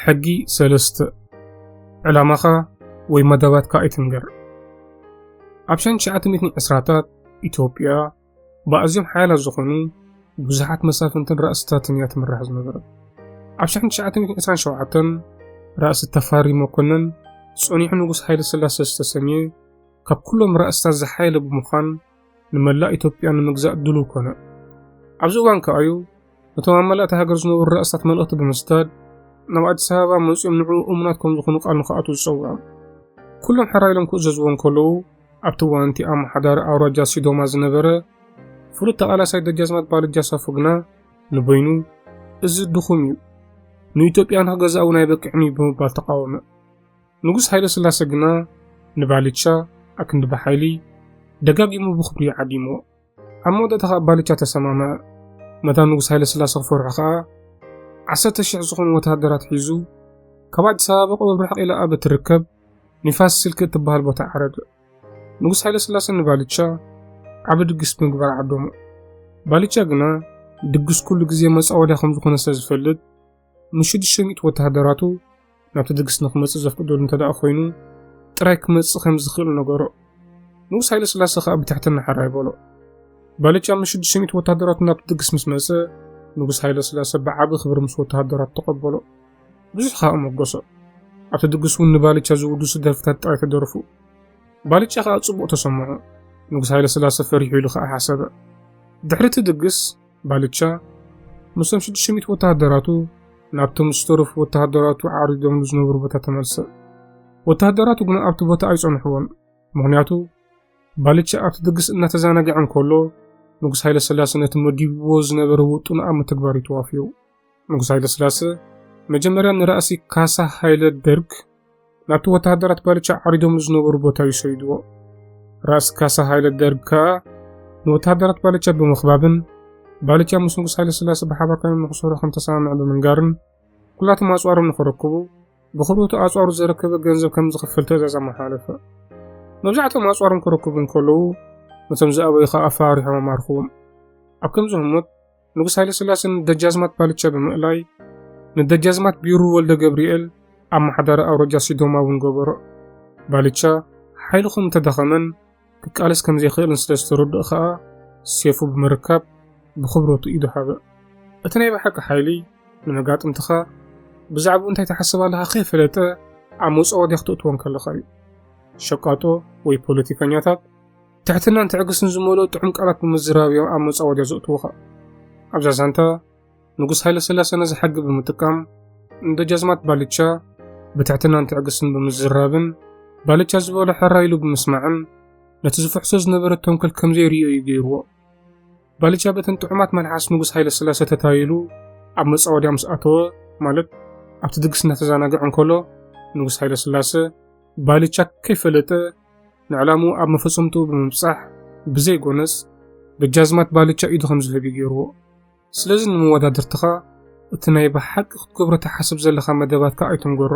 ሕጊ ሰለስተ፣ ዕላማኻ ወይ መደባትካ ኣይትንገር። ኣብ ሸንሸዓተ ሚእትን ዕስራታት ኢትዮጵያ ብኣዝዮም ሓያላት ዝኾኑ ብዙሓት መሳፍንትን ራእስታትን እያ ትምራሕ ዝነበረት። ኣብ ሸንሸዓተ ሚእትን ዕስራን ሸውዓተን ራእሲ ተፋሪ መኮነን ጸኒሑ ንጉስ ሃይለ ስላሰ ዝተሰምየ ካብ ኩሎም ራእስታት ዝሓየለ ብምዃን ንመላእ ኢትዮጵያ ንምግዛእ ድሉው ኮነ። ኣብዚ እዋን ከኣ እዩ ነቶም ኣብ መላእ እታ ሃገር ዝነበሩ ራእስታት መልእኽቲ ብምስዳድ ናብ ኣዲስ ኣበባ መጺኦም ንዕኡ እሙናት ከም ዝኾኑ ቃል ንኽኣትዉ ዝጸውዖም። ኩሎም ሕራይ ኢሎም ክእዘዝዎ እንከለዉ ኣብቲ እዋን እቲ ኣመሓዳሪ ኣውራጃ ሲዶማ ዝነበረ ፍሉጥ ተቓላሳይ ደጃዝማት ባልቻ ሳፎ ግና ንበይኑ እዚ ድኹም እዩ፣ ንኢትዮጵያ ንኽገዝእ እውን ኣይበቅዕን እዩ ብምባል ተቓወመ። ንጉስ ሃይለ ስላሰ ግና ንባልቻ ኣክንዲ ብሓይሊ ደጋጊሙ ብኽብሪ ዓዲምዎ። ኣብ መወዳእታ ኸኣ ባልቻ ተሰማምዐ። መታን ንጉስ ሃይለ ስላሰ ክፈርሑ ኸኣ ዓሰርተ ሽሕ ዝኾኑ ወተሃደራት ሒዙ ካብ ኣዲስ ኣበባ ብቕሩብ ርሕቕ ኢላ ኣብ እትርከብ ኒፋስ ስልክ እትበሃል ቦታ ዓረገ። ንጉስ ሃይለ ስላሰ ንባልቻ ዓቢ ድግስ ብምግባር ዓደሞ። ባልቻ ግና ድግስ ኩሉ ግዜ መጻወድያ ከም ዝኾነ ስለ ዝፈልጥ ምስ ሽዱሽተ ሚእቲ ወተሃደራቱ ናብቲ ድግስ ንኽመጽእ ዘፍቅደሉ እንተ ደኣ ኮይኑ ጥራይ ክመጽእ ከም ዝኽእል ነገሮ። ንጉስ ሃይለ ስላሰ ኸኣ ብትሕትና ሕራይ በሎ። ባልቻ ምስ ሽዱሽተ ሚእቲ ወተሃደራቱ ናብቲ ድግስ ምስ መጸ ንጉስ ሃይለ ስላሰ ብዓቢ ክብሪ ምስ ወተሃደራቱ ተቐበሎ። ብዙሕ ኸኣ መጎሶ። ኣብቲ ድግስ እውን ንባልቻ ዝውድሱ ደርፍታት ጥራይ ተደርፉ። ባልቻ ኸኣ ጽቡቕ ተሰምዖ። ንጉስ ሃይለ ስላሰ ፈሪሑ ኢሉ ኸኣ ሓሰበ። ድሕሪ እቲ ድግስ ባልቻ ምስቶም ሽዱሽተ ሚእቲ ወተሃደራቱ ናብቶም ዝተረፉ ወተሃደራቱ ዓሪዶምሉ ዝነበሩ ቦታ ተመልሰ። ወተሃደራቱ ግና ኣብቲ ቦታ ኣይጸንሕዎን። ምኽንያቱ ባልቻ ኣብቲ ድግስ እናተዘናግዐ እንከሎ ንጉስ ሃይለ ስላሰ ነቲ መዲብዎ ዝነበረ ውጥኑ ኣብ ምትግባር እዩ ተዋፊሩ። ንጉስ ሃይለ ስላሰ መጀመርያ ንራእሲ ካሳ ሃይለ ደርግ ናብቲ ወተሃደራት ባልቻ ዓሪዶምሉ ዝነበሩ ቦታ እዩ ሰይድዎ። ራእሲ ካሳ ሃይለ ደርግ ከኣ ንወተሃደራት ባልቻ ብምኽባብን ባልቻ ምስ ንጉስ ሃይለ ስላሰ ብሓባር ከመይ ንኽሰርሑ ከም ተሰማምዑ ብምንጋርን ኩላቶም ኣጽዋሮም ንኽረክቡ ብኽብረቱ ኣጽዋሩ ዘረከበ ገንዘብ ከም ዝኽፈል ትእዛዝ ኣመሓላለፈ። መብዛሕትኦም ኣጽዋሮም ክረክቡ እንከለዉ ነቶም ዝኣበዩ ኸኣ ኣፈራሪሖም ኣማርኽዎም። ኣብ ከምዚ ህሞት ንጉስ ሃይለ ስላሰ ንደጃዝማት ባልቻ ብምእላይ ንደጃዝማት ቢሩ ወልደ ገብርኤል ኣመሓዳሪ ኣውራጃ ሲዶማ እውን ገበሮ። ባልቻ ሓይሉ ከም ተዳኸመን ክቃለስ ከም ዘይክእልን ስለ ዝተረድኦ ኸኣ ሴፉ ብምርካብ ብኽብረቱ ኢዱ ሃበ። እቲ ናይ ብሓቂ ሓይሊ ንመጋጥምትኻ ብዛዕባኡ እንታይ ትሓስብ ኣለኻ ከይፈለጠ ኣብ መጻወድያ ክተእትዎ እንከለኻ እዩ። ሸቃጦ ወይ ፖለቲከኛታት ትሕትናን ትዕግስትን ዝመልኦ ጥዑም ቃላት ብምዝራብ እዮም ኣብ መጻወድያ ዘእትዉኻ። ኣብዛ ዛንታ ንጉስ ሃይለ ስላሰ ነዚ ሕጊ ብምጥቃም ንደጃዝማት ባልቻ ብትሕትናን ትዕግስትን ብምዝራብን ባልቻ ዝበሎ ሕራይ ኢሉ ብምስማዕን ነቲ ዝፍሕሶ ዝነበረ ተንኮል ከም ዘይርእዮ እዩ ገይርዎ። ባልቻ በተን ጥዑማት መልሓስ ንጉስ ሃይለ ስላሰ ተታሊሉ ኣብ መጻወድያ ምስ ኣተወ፣ ማለት ኣብቲ ድግስ እናተዘናግዐ እንከሎ ንጉስ ሃይለ ስላሰ ባልቻ ከይፈለጠ ንዕላምኡ ኣብ መፈጸምትኡ ብምብጻሕ ብዘይ ጎነጽ ደጃዝማት ባልቻ ኢዱ ከም ዝህብ እዩ ገይርዎ። ስለዚ ንመወዳድርትኻ እቲ ናይ ብሓቂ ክትገብሮ ትሓስብ ዘለኻ መደባትካ ኣይትንገሮ።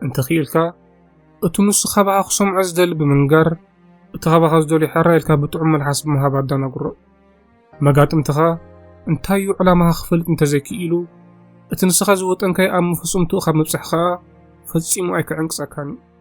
እንተኽኢልካ እቲ ንሱ ካባኻ ክሰምዖ ዝደሊ ብምንጋር እቲ ካባኻ ዝደልዮ ሕራይ ኢልካ ብጥዑም መልሓስ ብምሃብ ኣዳናግሮ። መጋጥምትኻ እንታይ እዩ ዕላማኻ ክፈልጥ እንተዘይክኢሉ እቲ ንስኻ ዝወጠንካዮ ኣብ መፈጸምትኡ ካብ ምብጻሕ ኸኣ ፈጺሙ ኣይክዕንቅጸካን እዩ።